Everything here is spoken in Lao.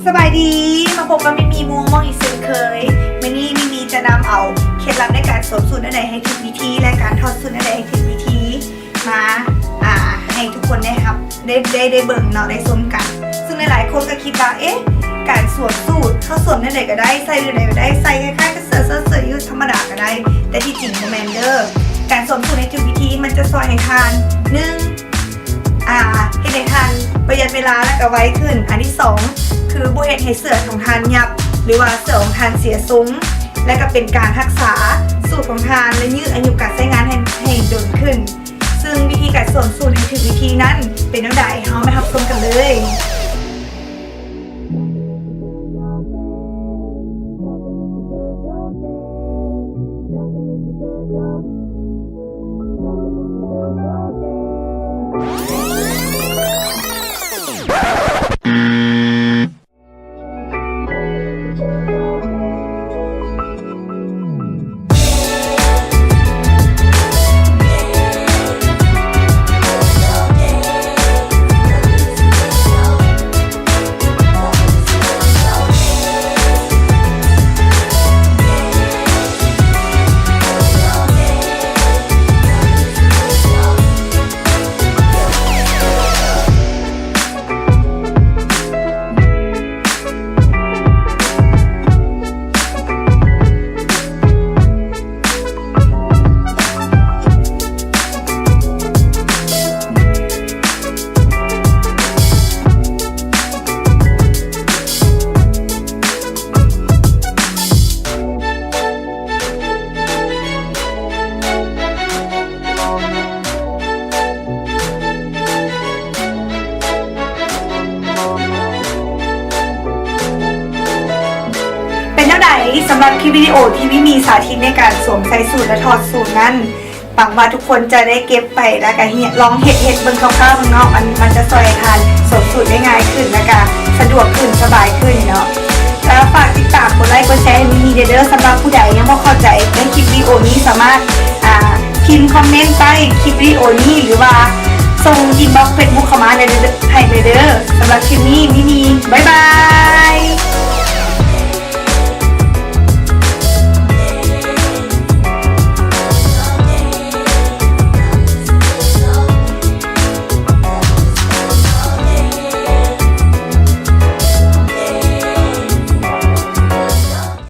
ສະບາຍດີ ມາພົບກັບມິມີໝູ່ມ່ອງອີກເຊັ່ນເຄີຍ. ມື້ນີ້ມິມີຈະນຳເອົາເຄັດລັບໃນການສວມສູດແນວໃດໃຫ້ຖືກວິທີ ແລະ ການຖອດສູດແນວໃດໃຫ້ຖືກວິທີ ມາ ອ່າ ໃຫ້ທຸກຄົນໄດ້ຮັບ ໄດ້ ໄດ້ ໄດ້ເບິ່ງເນາະ ໄດ້ຊົມກັນ. ຊຶ່ງຫຼາຍໆຄົນກໍຄິດວ່າ ເອະ ການສວມສູດ ເຮົາສວມແນວໃດກໍໄດ້ ໃສ່ແນວໃດກໍໄດ້ ໃສ່ຄ້າຍໆກັບເສື້ອ ເສື້ອ ເສື້ອຢູດທຳມະດາກໍໄດ້. ແຕ່ທີ່ຈິງບໍ່ແມ່ນເດີ້. ການສວມສູດໃຫ້ຖືກວິທີ ມັນຈະຊ່ອຍໃຫ້ທ່ານ ໜຶ່ງ ອ່າ ເຮັດໃຫ້ທ່ານປະຢັດເວລາ ແລະ ກໍໄວຂຶ້ນ. ອັນທີສອງ ຄືບໍ່ເຮັດໃຫ້ເສື້ອຂອງທ່ານຫຍັບ ຫຼືວ່າເສື້ອຂອງທ່ານເສຍຊົງ ແລະ ກໍເປັນການຮັກສາສູດຂອງທ່ານ ແລະ ຍືດອາຍຸການໃຊ້ງານໃຫ້ ໃຫ້ດົນຂຶ້ນ. ຊຶ່ງວິທີການສວມສູດໃຫ້ຖືກວິທີນັ້ນເປັນແນວໃດ ເຮົາມາຮັບຊົມກັນເລີຍ. ເປັນແນວໃດສຳລັບຄລິບວິດີໂອທີ່ມີມີສາທິດໃນການສວມໃສ່ສູດ ແລະ ຖອດສູດນັ້ນ? ຫວັງວ່າທຸກຄົນຈະໄດ້ເກັບໄປ ແລ້ວກະເຮັດ ລອງເຮັດ ເຮັດເບິ່ງຄ່າວໆເນາະ. ມັນ ມັນຈະຊ່ອຍໃຫ້ທ່ານສວມສູດໄດ້ງ່າຍຂຶ້ນ ແລ້ວກະສະດວກຂຶ້ນ ສະບາຍຂຶ້ນເນາະ. ແລ້ວຝາກຕິດຕາມ ກົດໄລ ກົດແຊໃຫ້ມີມີແດ່ເດີ້. ສຳລັບຜູ້ໃດຍັງບໍ່ເຂົ້າໃຈໃນຄລິບວິດີໂອນີ້ ສາມາດ ອ່າ ພິມຄອມເມັນໃຕ້ຄລິບວິດີໂອນີ້ ຫຼືວ່າສົ່ງອິນບັອກເຟສບຸກເຂົ້າມາໄດ້ເດີ້ ໃຫ້ໄດ້ເດີ້. ສຳລັບຄລິບນີ້ມີມີ ບາຍບາຍ.